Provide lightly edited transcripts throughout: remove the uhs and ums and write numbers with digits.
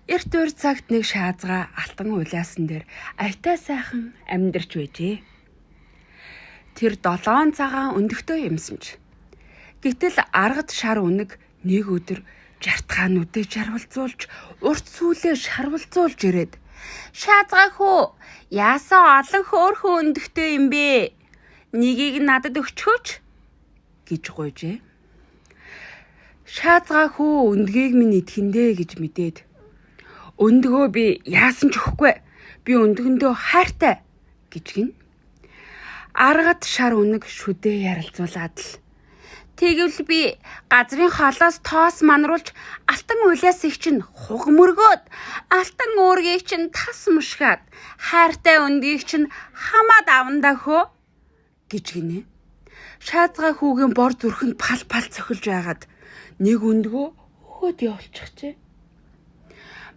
Эрт өөр цагт нэг шаазгаа алтан улаасан дээр аятай сайхан амьдарч байжээ. Тэр 7 цагаан өндөгтэй юмсан ч. Гэтэл аргад шар үнэг нэг өдөр жартгаануудыг жарвалцуулж, урт сүүлээ шарвалцуулж ирээд "Шаазгаа хүү, яасан олон хөөрхөн өндөгтэй юм бэ? Нэгийг надад өгчхөөч" гэж гуйжээ. Шаазгаа хүү өндгийг минь идэхэндээ гэж мэдээд өндгөө би яасан ч өгөхгүй. Би өндгөндөө хайртай гэж гин. Аргад шар үнэг шүдээ ярилцуулаад л тэгвэл би газрын холоос тоос манруулж алтан улиасыг чинь хуг мөргөөд алтан уургийг чинь тас мушгаад хайртай өндгийг чинь хамаад авандаа хөө гэж гинэ. Шаазгаа хүүгийн бор зүрхэнд пал пал цохилж байгаад нэг өндгөө өгөөд явуулчихжээ.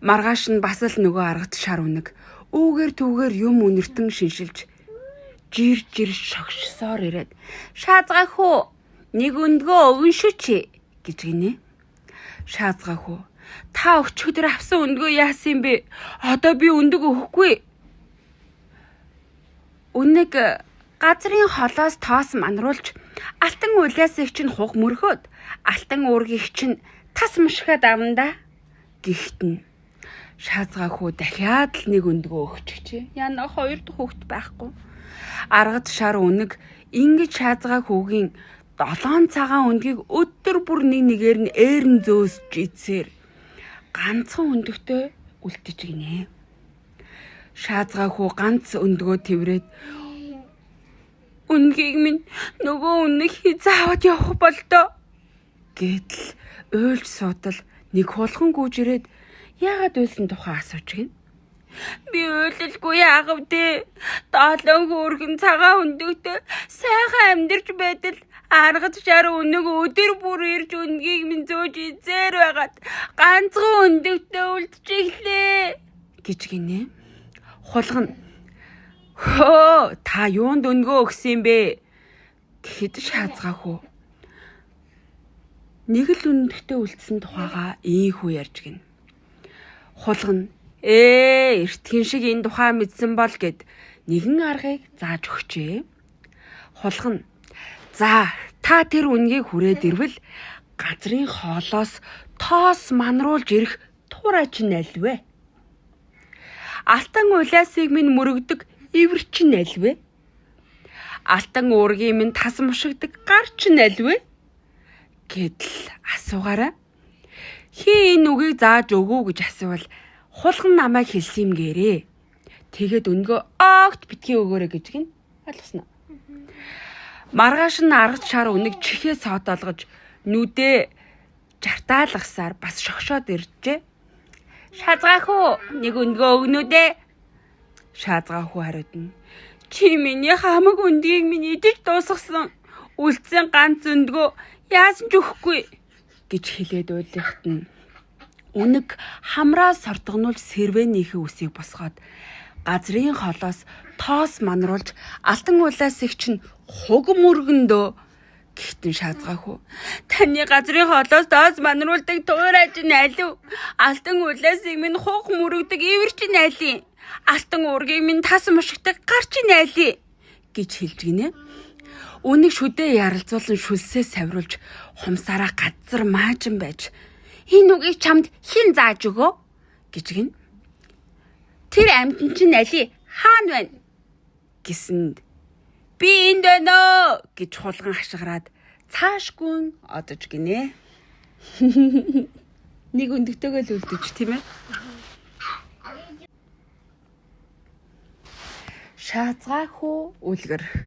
Маргааш нь бас л нөгөө аргат шар үнэг үүгээр түүгээр юм үнэртэн шиншилж жир жир шогшсоор ирээд "Шаазгаа хүү, нэг өндгөө өвөн шүү чи" гэж гинэ. Шаазгаа хүү, та өчигдөр авсан өндгөө яасан юм бэ? Одоо би өндөг өгөхгүй. Үнэг газрын холоос тоос манруулж алтан улиасыг чинь хуг мөргөөд алтан уургийг чинь тас мушгаад авна да гэхэд нь шаазгаа хүү дахиад л нэг өндгөө өгчихжээ. Яна хоёр дахь хүүхэд байхгүй. Аргад шар үнэг ингэж шаазгаа хүүгийн 7 цагаан өндгийг өдөр бүр нэг нэгээр нь ээрэн зөөсж идсээр ганцхан өндөгтэй үлдэж гинэ. Шаазгаа хүү ганц өндгөө тэврээд өндгийг минь нөгөө үнэг хизээ аваад явах болдоо гэтэл уйлж суутал нэг хулган гүйж ирээд яагаад уйлсан тухай асууж гин. Би уйлалгүй яагав дээ. 7 хөөрхөн цагаан өндөгтэй сайхан амьдарч байтал аргад шар үнэг өдөр бүр ирж өндгийг минь зөөж изээр байгаад ганцхан өндөгтэй үлдчихлээ гэж гинэ. Хулган хөө та юунд өнгөө өгсөн юм бэ гэхэд шаазгаа хүү нэг л өндөгтэй үлдсэн тухайгаа ийхүү ярьж гин. Хулган эртхэн шиг энэ тухай мэдсэн бол гэд нэгэн аргыг зааж өгчээ. Хулган за та тэр үнгийг хүрээд ирвэл газрын хоолоос тоос манруулж ирэх туурай чинь аль вэ? Алтан улиасыг минь мөрөгдөг ивэр чинь аль вэ? Алтан уургийн минь тас мушигдаг гар чинь аль вэ? Гэдэл асуугаарай. Хин энэ үгийг зааж өгөө гэж асуувал хулган намайг хэлсэн юм гэрээ. Тэгээд өнгөө огт битгий өгөөрэй гэж гин. Ойлгосноо. Маргааш нь аргад шар үнэг чихээ соотоолгож нүдээ жартаалгасаар бас шогшоод иржээ. Шазгаа хүү нэг өнгөө өгнө дээ. Шазгаа хүү хариуд нь. Чи миний хамаг өндгийг минь идэж дуусгасан. Үлдсэн ганц өндгөө яасан ч өгөхгүй гэж хэлээд уйлахт нь үнэг хамраа сортгонуулж сэрвэнийхээ үсийг босгоод газрын холоос тоос манруулж алтан улаасыг чинь хуг мөргөндөө гэхдээ шаазгаа хүү. Таны газрын холоос тоос манруулдаг туурай чинь алив? Алтан улаасыг минь хуг мөрөгдөг ивэр чинь алив? Алтан уургийг минь тас мушигдаг гар чинь алив? Гэж хэлж гинэ. Үнийг шүдээ яралзуулан шүлсээ савруулж хумсаараа газар маажин байж энэ үгийг чамд хэн зааж өгөө гэж гин. Тэр амьтан чинь али хаана байна гэсэнд би энд байна гэж хулган хашгираад цаашгүй одож гинэ. Нэг өндөгтэйгээ л үлдэж тийм ээ. Шаазгаа хүү үлгэр.